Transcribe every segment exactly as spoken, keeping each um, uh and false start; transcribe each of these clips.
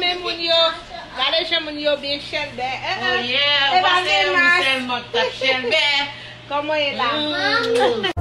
Men moun yo, gade jan moun yo byen chèlbè. Eh, eh. Oh yeah, e pa panse menm ou mas. Sèlman k t ap chèlbè. Kòman ye la? Mm.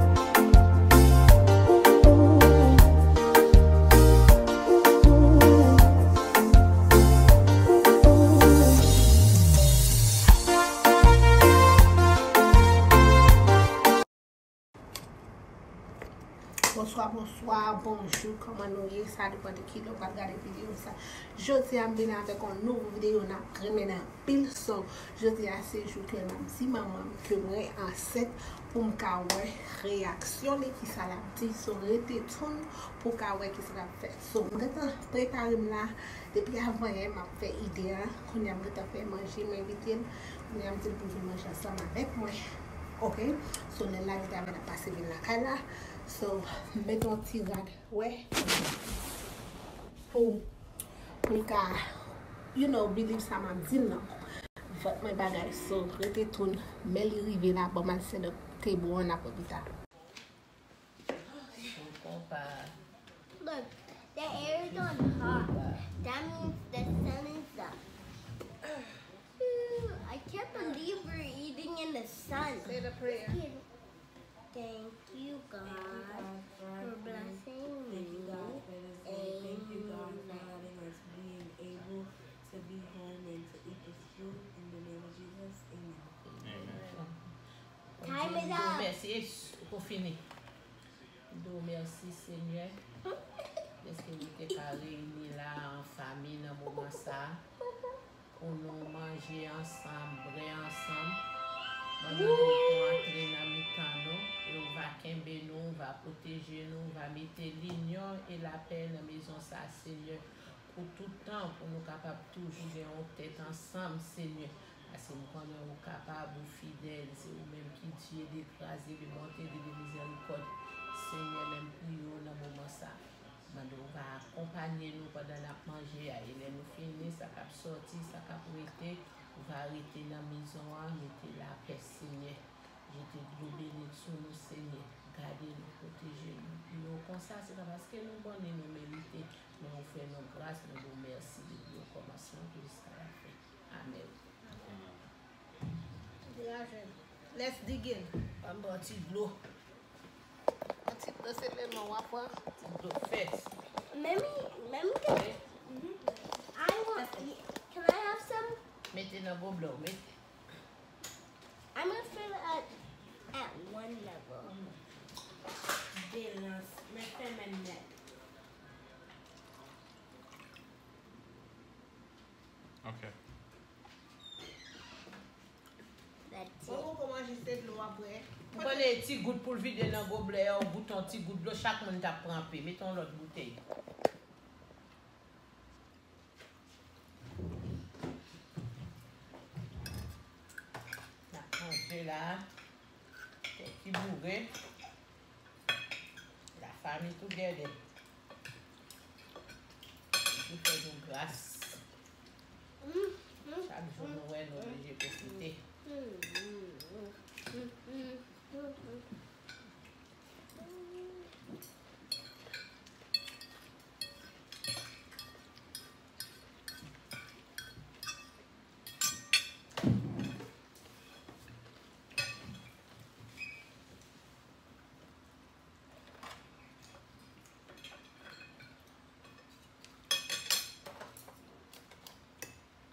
Bonswa, bonswa, bonjou, kòman nou ye? Sa depann de kilè w pral gade videyo sa. Jodi a, m vin avèk yon nouvo videyo, n ap renmen anpil. So, jodi a, se jou ke m ap di manman m ke mwen ansent pou m ka wè reyaksyon li, kisa l ap di. So, rete tune pou w ka wè kisa l ap fèt. So, m gentan prepare m la, depi avanyè m ap fè ide a. Kounye a m gentan fè manje, m envite l. Kounye a m di l pou l vin manje ansanm avèk mwen. Ok? So, lè l lage travay, l ap pase vin lakay la. So, m met yon ti rad, wè. Pou, pou l ka, you know, believe sa m ap di l nan. Vant mwen bagay. So, rete tune. Men li rive la, ban m al sèt up table an, n ap wè pita. Look, the air is on hot. That means the sun is up. Ooh, I can't believe we're eating in the sun. Say the prayer. Thank you, God, for blessing me. Thank you, God, for this day. Thank you, God, for letting us being able to be home and to eat this food. In the name of Jesus, amen. Amen. Time is up. Mèsi, ou fini. M di w mèsi, Senyè, dèske nou te ka reyini la an fanmi nan moman sa a, pou nou manje ansanm, bwè ansanm. Manman nou pou antre nan mitan nou, e ou va kenbe nou, ou va pwoteje nou, ou va mete linyon e lapè nan mezon sa a, Senyè, pou tout tan, pou nou kapab toujou gen yon tèt ansanm, Senyè. Paske m konnen ou kapab, ou fidèl, se ou menm ki Dye de gras, de bonte, de, de mizèrikòd. Senyè, men m priye w nan moman sa. Mande w va akonpanye nou pandan n ap manje a, e lè nou fini, sa k ap sòti, sa k ap rete, ou va rete nan mezon an, mete lapè, Senyè. Jete dlo beni sou nou, Senyè. Gade nou, pwoteje nou. Priye w konsa, se pa paske nou bon ni nou merite, men ou fè nou gras, nou di w mèsi depi okòmansman pou jiska lafen. Amèn. Degaje. Let's dig in. Ban m bò ti dlo. Yon ti dlo se leman w a pran. Ti dlo fès. Mami, mami, can, I want, can I have some? Mete nan goblè w, mete. I'm gonna fill it at, at one level. Balance. Men fèmen nèt. Ok. That's it. Bon, ou kòmanse se dlo apre. Ou konnen ti gout pou l vide nan goblè a, ou goute yon ti gout dlo, chak moun t ap pran pe. Mete yon lòt boutèy. N ap manje la. Tèt ki boure. La famille together. Bondye fè nou gras. Chak jou nou wè, nou oblije pwofite.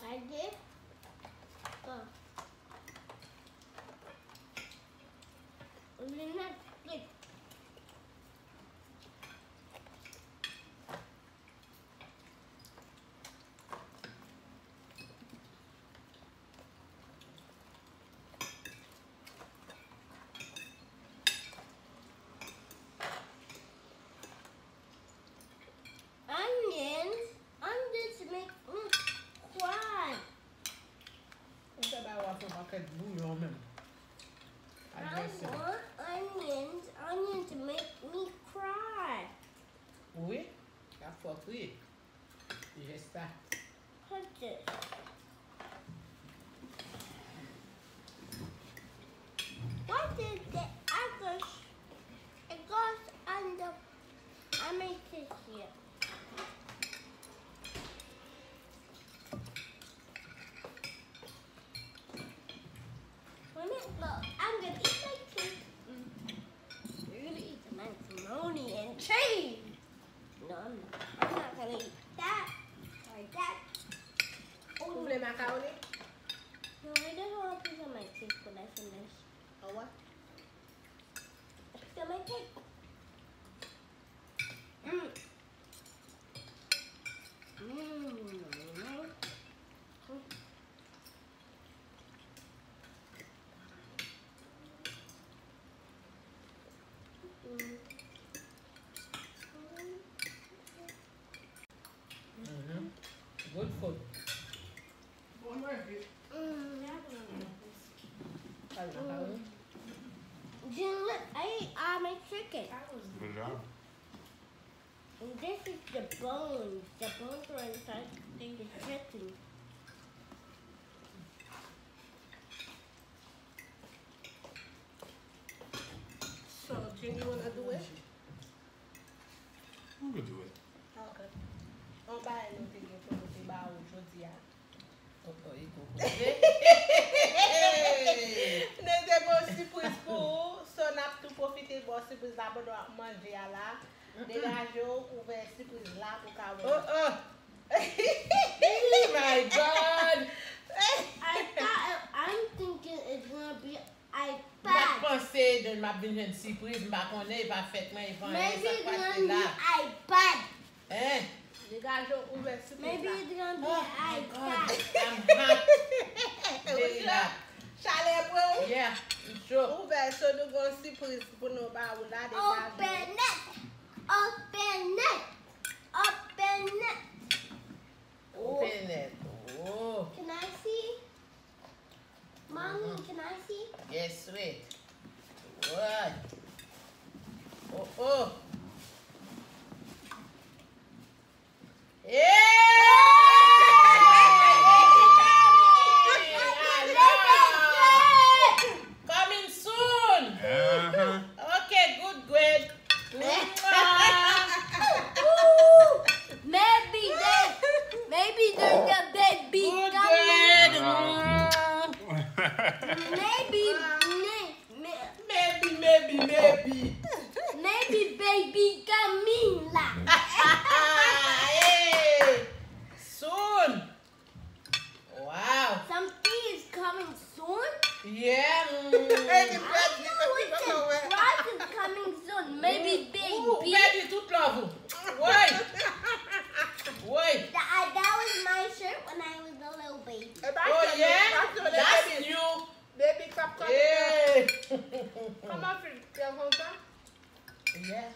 Gade. Li nèt pit. Onions, onions make me cry. Ou fè bagay w ap fè yon pakèt bouyon menm. Pa I drese. Want onions, onions make me cry. Wi, y ap fè w kriye. Jès sa. What is this? What is the other sh-, it goes on the, I make this here. Macaroni? No, I just want a piece of my cake when I finish. A what? A piece of my cake. Mm. Mm. Mm. Mm-hmm. Good food. Mm. Mm. Junior, I ate all my chicken. Good job. And this is the bones. The bones are inside the chicken. So, Junior, you wanna do it? We could do it. Ok. Yon bagay nou te gen pou nou te ba ou jodi a. Oh, oh, e gon koze. Nou te gen yon sipriz pou ou. So, n ap tou pwofite ba w sipriz la pandan w ap manje a la. Degaje w, ouvè sipriz la pou w ka wè. Oh, oh. Oh my God! I thought, I'm thinking it's gonna be M pa t panse Eden m ap vin jwenn sipriz, m pa konnen, e pa fèt mwen, e pa anyen, sa k pase la? Maybe it's gonna be iPad. Hein? Degaje w, ouvè sipriz la. Maybe it's gonna be iPad. Oh my God, I'm hot. Very hot. Chalè pran w? Yeah, m cho. Ouvè, so nou gon sipriz pou nou ba ou la, degaje w. Open it! Open it! Open it! Oh. Open it. Oh. Can I see? Mommy, can I see? Yes, sweet. What? Oh, oh. Hey! Coming soon. Uh-huh. Okay, good, good. Maybe they, maybe there's a baby coming. Maybe, may, may, maybe, maybe, maybe. Maybe baby coming la. Hey, soon. Wow. Something is coming soon? Yeah. Mm. I know it's a surprise is coming soon. Maybe baby. Ou pèdi tout love ou. Woy. Woy. That, that was my shirt when I was a little baby. Oh, yeah? That's new. Baby k ap kòne. Hey. Kòman fi fè konsa? Yeah.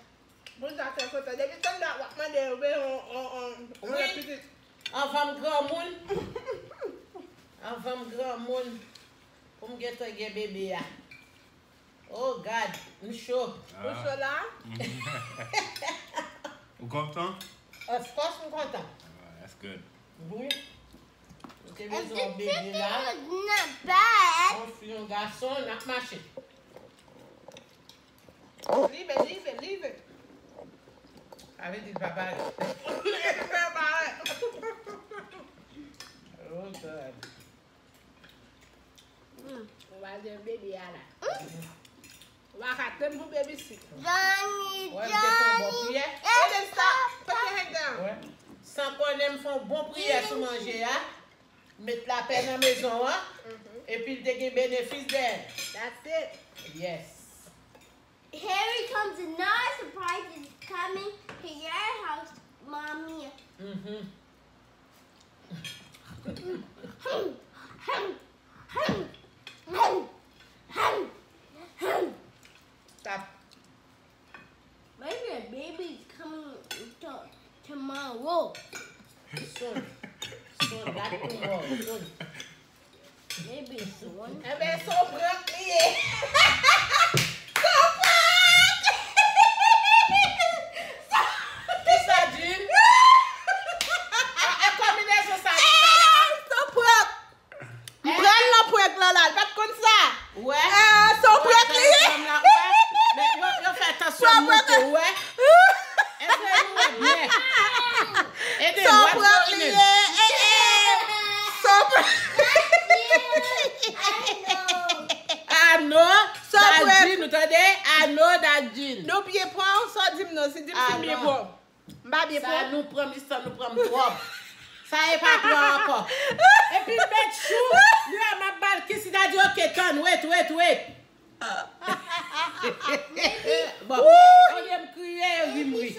Moun sa fè konsa. Depi tande w ap mande yo bezwen on, on, on, on pitit. Anvan m granmoun, anvan m granmoun, pou m gentan gen bebe a. Oh God, m cho. Ou cho la? Ou kontan? Of course m kontan. Ah, that's good. Wi. M te bezwen yon bebe la. Yon fi, yon gason, n ap mache. Leave it, leave it, leave it. Sa vle di l pa parèt. Li pa parèt. Oh God. Ou va jwenn bebe a la. Ou pa ka tann pou baby sit. Johnny, Johnny. Wè, m te fè yon bon priyè. Eden, stop. Put your head down. Wè. San konnen m fè yon bon priyè sou manje a. Met lapè nan mezon an. Epi l te gen benefis dèyè l. That's it. Yes. Here comes another surprise is coming to your house, mommy. Mm-hmm. Stop. Maybe a baby is coming to, tomorrow. Soon. Soon, not tomorrow. Soon. Maybe soon. Enben, se yon prank li ye. Se yon prank! Kisa Jin? A, a konbinezon sa li fè la? Eh, se yon prank! M pran l nan prank lan la, l pa t konn sa. Wè. Eh, se yon prank li ye. Men yo, yo fè tansyon moute, wè. Èske nou wè byen? Ede m, what's going on? Se yon prank li ye. Eh, eh. Se yon prank. I know. That's Jin, nou tande? I know that's Jin. Nou byen pran w, sa w di m non, si di m si m byen pran w. M pa byen pran. Sa nou pran, misye, nou pran m twòp. Sa e pa twò ankò. Epi met chou, li wè m ap ba l kis, li ta di, "Ok, tann, wait, wait, wait." Bon, olye m kriye, yo di m ri.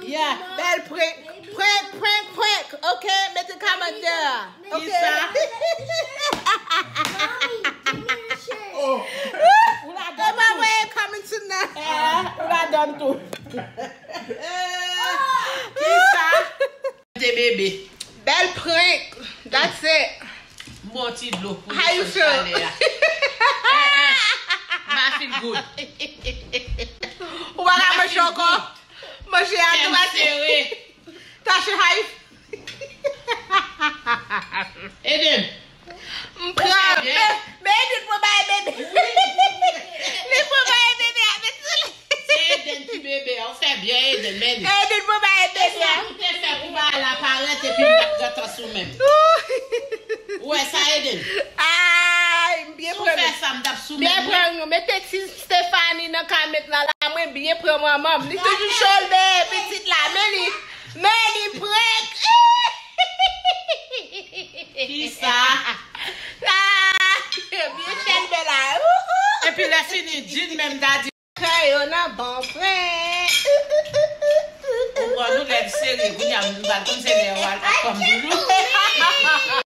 Yeah. Bèl prank, prank, prank, prank. Ok, mete kòmantè a. Ok. Kisa? Ou ladann tou. Coming tonight. Eh, ou ladann tou. Kisa? Te bebe. Bèl prank. That's it. M ba w ti dlo pou desann chalè a. Eh, eh. M pa feel good. Ou pa ka manje ankò. Manje a tou mati. Tache hay. Eden. M pran. Men, men Eden pran bay bebe. Li pran bay bebe a, men sou li. Se Eden ki bebe a. Ou fè byen, Eden, men li. Eden pran bay bebe a. Ou te fè pou bagay la parèt epi m t ap gentan sou men m. Ou wè sa, Eden? Ay, m byen pran. Si w fè sa, m t ap sou men mwen. Byen pran nou. Mete ti Stephanie nan kamet la, la, mwen byen pran manman m. Li toujou shoulder pitit la, men li, men li prank. Kisa? Ah, byen chèlbè la. Ou, ou. Epi lè fini, Jean menm ta di. Kè yo nan bon prank. Ou wè nou lè l serye, kounye a m pa konn se lè yo al ap kòm toujou.